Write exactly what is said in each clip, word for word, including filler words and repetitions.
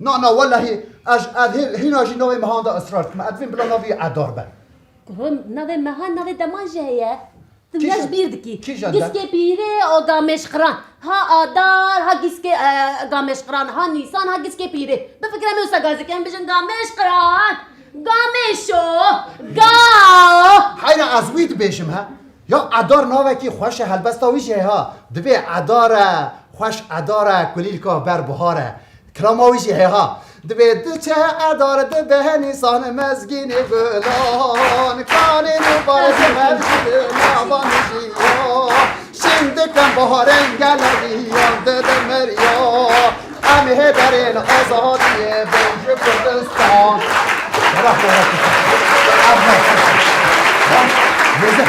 Na, na, wellehî, ez, ez hê-, hîna jî navê mehan de israr dikim. Ez divêm bila navê Edar be. Guhum, navê mehan, navê deman jî heye. Tu Kîjan? Biraz bîr dikî. Kîjan de? Giskê pîrê, o gamêş qiran. Ha adar, ha giskê, e, gamêş qiran, ha nîsan, ha giskê pîrê. Bifikire me wisa gazike, em bijin gamêş qiran. Gamêşo, ga. Heyra ez wî dibêjim, ha? Ya Edar navekî xweş e, helbesta wî jî heye ha. Divê Edar e, xweş Edar e, kulîlka ber bihar e. Kilama wî jî heye ha. Divê diçe Edar dibe nîsan mezgînê gulan. Kanê nûbar di mercî nava mijiya. Şîn dikem baharên geleviyan dide meriya. Em hêderên azadiyê bin ji Kurdistan. Bera xwe re kuşt. Nêze.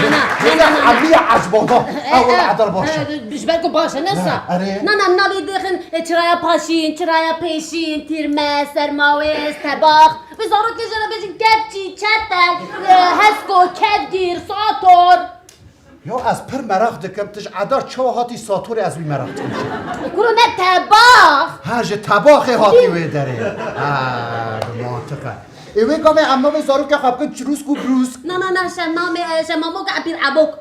Na, na, Nêze, na, na, na. Evliya ecbona. Ew E, e, Edar baş e. e, ji ber ku baş e, ne sa? Ne, erê. Na, na, navê dixin, e, çiraya paşîn, çiraya pêşîn, tîrme, sermawêz, tebax. Bi zarokê jê re bêjin kevçî, çetel, e, hesko, kevgîr, sator. Ya ez pir meraq dikim, tu ji Edar çawa hatî Satorê, ez wî meraq dikim. Kuro ne tebax. Ha, ji tebaxê hatî wê derê. Ha, bi mantiq e. Ê wê gavê em navê zarokê xwe bikin Çirûsk û Brûsk. Na, na, na, Şemamê, e, Şemamok, Ebîr Ebok.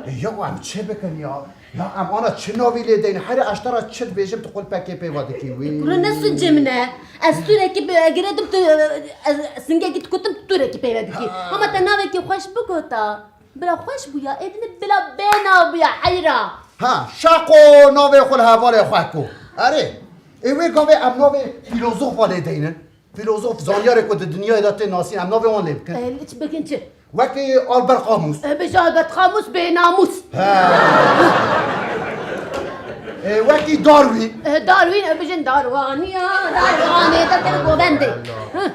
Ê ya em çi bikin ya? Ya em ana çi navî lê deyne? Herê ez te re çi dibêjim, tu qul pekê pê ve dikî wî. Kuro ne suncê min e. Ez tûrekî bi-, girêdim tu, e, ez singekî dikutim, tu tûrekî pê ve dikî. Ha. Hema te navekî xweş bigota. Bila xweş bûya, êdî bila bênav bûya, heyra. Ha, şaqo navê xwe li hevalê xwe ku. Erê, ê wê gavê em navê fîlozofa lê deynin. Fîlozof, zanyarê ku di dinyayê de tê nasîn, em navê wan lê bikin. E, çi bikin çi? Wekî Albert Camus. E, bêje Albert Camus bênamûs. He. E, wekî Darwin. E, Darwin, e, bijin Darwaniya, Darwanê de tê govendê.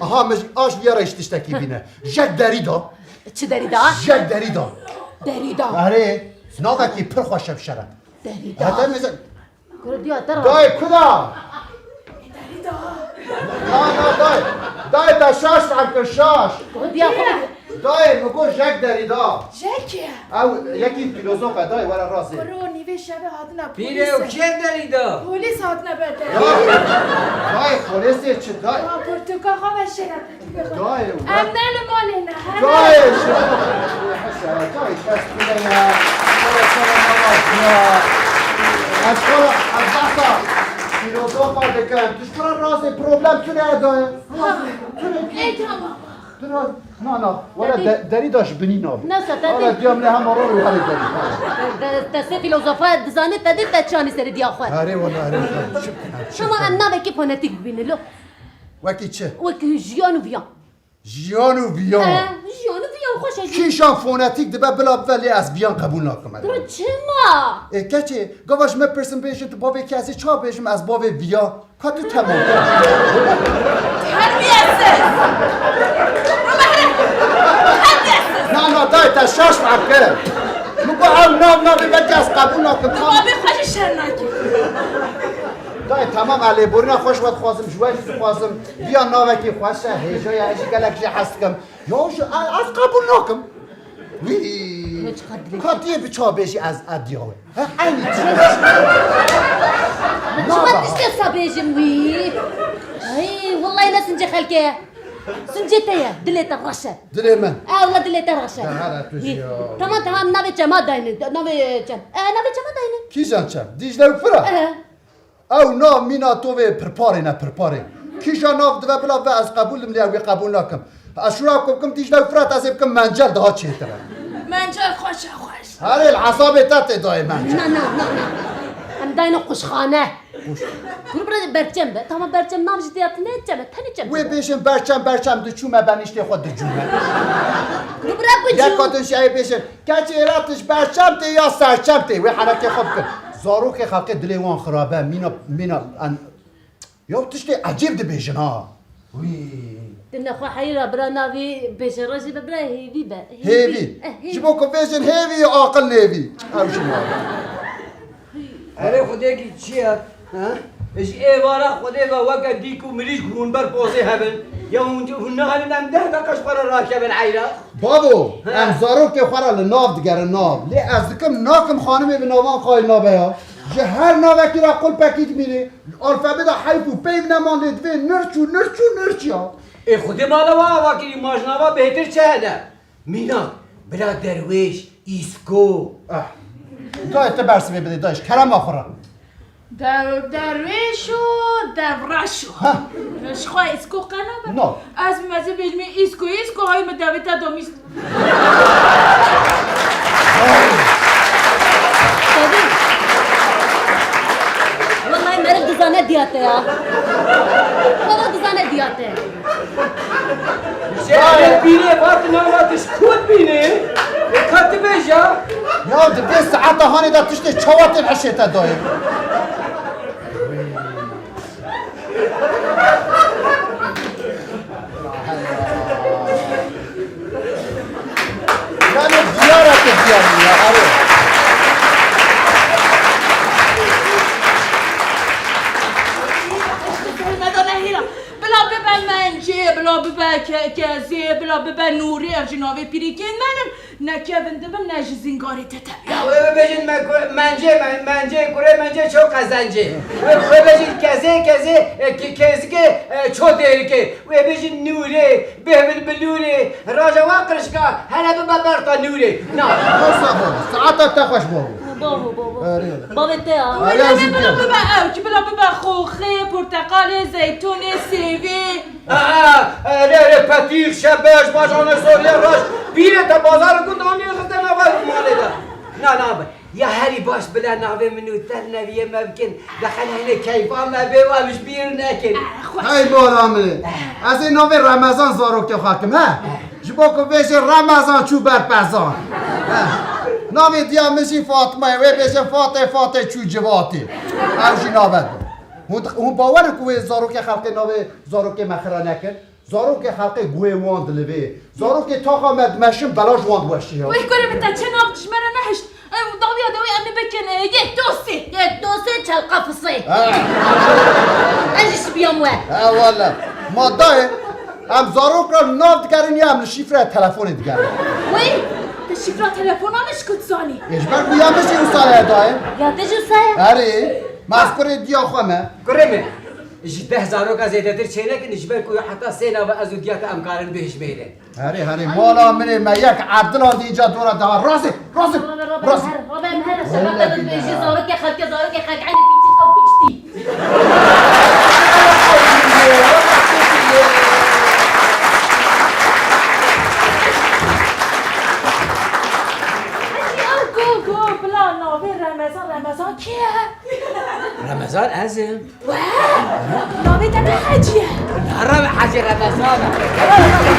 Aha, min aş viya re ji tiştekî bîne. Jacques Derrida. Çi Derrida? Jacques Derrida. Derrida. Erê, navekî pir xweş e bi şeref. Derrida. Heta mêze. Kuro diya te ra. Dayê, kuda? Derrida. Na, na, dayê. Dayê, te şaş lehv kir, şaş. Kuro diya xwe. Dayê, min got Jacques Derrida. Jacques? Ew yekî fîlozof e, dayê, were razê. Kuro nîvê şevê hatine Pîrê polîs. Û kê Derrida? Polîs hatine ber te. Ya, dayê, polîsê çi, dayê? Ya, pirtûka xwe veşêre. Dayê, Em ne li malê ne, hene. Dayê, şuna bak. Dayê, kes bile ya. Dayê, sana bak ya. Ez sana, ez bahsa. Filozofa dikim. Tu şuna razê problem tune dayê. Razê. Tune. Ê, tamam. Dur, na, na. Wala Derî. De-, Derîda ji binî nabê. Ne se, te Wala dî. Diyam ne hema rol wale Derî. Te, te sê filozofa dizanê te dê te çanî serê diya xwe. Erê wala, erê wala. Çi bikin, çi Tamam, bikin? Em navekî fonetîk bibîne lo. Wekî çi? Wekî jiyan û viyan. Jiyan û viyan. E, jiyan û viyan xweş e. Kîjan fonetîk dibe bila bibe lê ez viyan qebûl nakim. Duro çima? E, keçê, gava ji me pirsin bêjin tu bavê kesê ça bêjim ez bavê viya. Ka tu temam. Terbiyesiz. Terbiyesiz. Na, na, dayê te şaş me kir. Min got ew nav navê belkî ez qebûl nakim. Tu babê xwe jî şer nakî. Dayê temam, ez lêborîna xwe ji we dixwazim, ji we jî dixwazim. Viya navekî xweş e, hêja ye, ez jî gelek jê hez dikim. Ya ji, ez, ez qebûl nakim. Wî. Ka tu yê bi ça bêjî ez, ez diya wê. He, eynî tişt. Çima tiştê wisa bêjim wî? Ay, wellahî ne sincê xelkê ye. Sincê te ye, dilê te reş e. Dilê min. E, wela dilê te reş e. Dehara tu jî ya. Tamam, tamam, navê çema daynin, navê çem. E, navê çema daynin. Kîjan çem? Dîcle û Firat? E. Ew nav mîna tovê pirparê ne pirparê. Kîja nav dibe bila ve ez qebûl dim lê ew ê qebûl nakim. Ez şûra ku bikim Dîcle û Firat ez ê bikim Mencel daha çêtir e. Mencel xweş e xweş. Herê li hesabê te tê dayê Mencel. Na, na, na, na. Em dayne quşxane. Quş. Kuru bira berçem be. Tamam berçem nav jî diya ne çem e. Tenê çem. Wê bêjin berçem berçem diçûme benîştê xwe dicûme. Kuru bira bicû. Ya kadın şey bêjin. Keçê ra tu ji berçem tê ya serçem tê, wê herekê xwe bikin. Zarokê xelkê dilê wan xirab e, mîna, mîna, en, ya tiştê ecêb dibêjin ha. Wî. Tu nexwe heyra bira navê bêje rojê be bira hêvî be. Hêvî. Eh, hêvî. Ji bo ku bêjin hêvî aqil nêvî. Ew jî navê. Erê Xwedêkî çi ye? Ha? Ji êvara Xwedê ve weke dîk û mirîşk hûn ber pozê hev in. Ya hûn, hûn neherin em deh deqe ji xwe re rakevin eyra? Bavo, Ha. em zarokê xwe re li nav digerin nav. Lê ez dikim nakim xanimê bi navan qayil nabe ya. Ji her navekî re qulpekî dimîne. Alfabê de heyf û peyv neman lê divê nirç û nirç û nirç ya. Ê xwedê mala we ava kirî, ma ji nava bêhtir çi hene? Mînak, bila derwêş, îsko. Ah. Dayê, tu bersivê bidê dayê, ji kerema xwe re. Dev-, derwêş û devreş û. Ha. Ji xwe îsko qe nabe? No. Ez bi mezin bêjimê îsko, îsko, hay min devê te domîst. Tevî. Wellahî meriv dizane diya te ya. Wellahî dizane diya te. Şêxê pîrê vat nava tu ji ku dibînî? Ê ka tu bêje. Ya di vê saeta hanê de tiştê çawa tên eşê te dayê? Yani diyar e, diyar ya, arı. Bila bibe Mencê, bila bibe Ke-, Kezê, bila bibe Nûrê, ev jî navê pîrikên me ne. Ne kevin dibin, ne ji zîngarê tete. Ya wê bibêjin me ku-, Mencê, Me-, Mencê, kurê Mencê ço qezencê. Wê, wê bêjin Kezê, Kezê, e, Ke-, Kezikê, e, ço dêrikê. Wê bêjin Nûrê, bêhvil bi Nûrê. Raja wa qirişka, hele bibe berta Nûrê. Na. Wisa babo, saeta te xweş babo. Bavo, bavo. Erê. Bavê te ya. Erê, Wê ez deme bila bibe ewk, bila bibe xoxê, porteqalê, zeytûnê, sêvê. Aha, erê, erê, petîx, şebeş, baş, ane, soriyê, raş. Pîrê te bazar gund anî xiste nava malê de. Na, na, be. Ya herî baş bila navê min û te neviyê me bikin. Dexel hene keyfa me bê, wa min ji bîr nekin. Hey bora min. Ez ê navê Remezan zarokê xwe kim, he? Ji bo ku bêjê Remezan çû ber pezan. He. Navê diya min jî Fatma ye, wê bêje Fatê, Fatê çû civatê. Ew jî nabe. Hûn, hûn bawer in ku wê zarokê xelkê navê zarokê me xira nekin? Zarokê xelkê guhê wan dilivê. Zarokê taxa me dimeşin bela ji wan diweşî ya. Weh kurê min, te çi nav ji me re nehişt? Em dawiya dawî em ê bikin, e, yek, do, sê. Yek, do, sê, çelqa fisê. Ha. Ez jî sibiyam we. Ha, wele. Ma dayê, em zarok re nav digerin ya em li şîfreya telefonê digerin? Wey, te şîfra telefona min ji ku dizanî? Ê, ji ber ku ya min jî wisa ye dayê. Ya te jî wisa ye? Erê, ma ez kurê diya xwe me. Kurê min. Ji deh zaroka zêdetir çênekin, ji ber ku heta sê nava ez û diya te em karin bihijmêrin. Herê, herê, mala min ê, me yek Ebdila dî îca dora daha. Razê, razê, razê. Rabe, rabe, rabe, rabe, rabe, rabe, rabe, zarokê xelkê, zarokê xelkê, eynî piçî, ew piçtî. Ew ku, ku, bila navê Remezan, Remezan kê ye? Remezan ez im. Weh! Navê te ne Hecî ye? Nara Hecî Remezan e.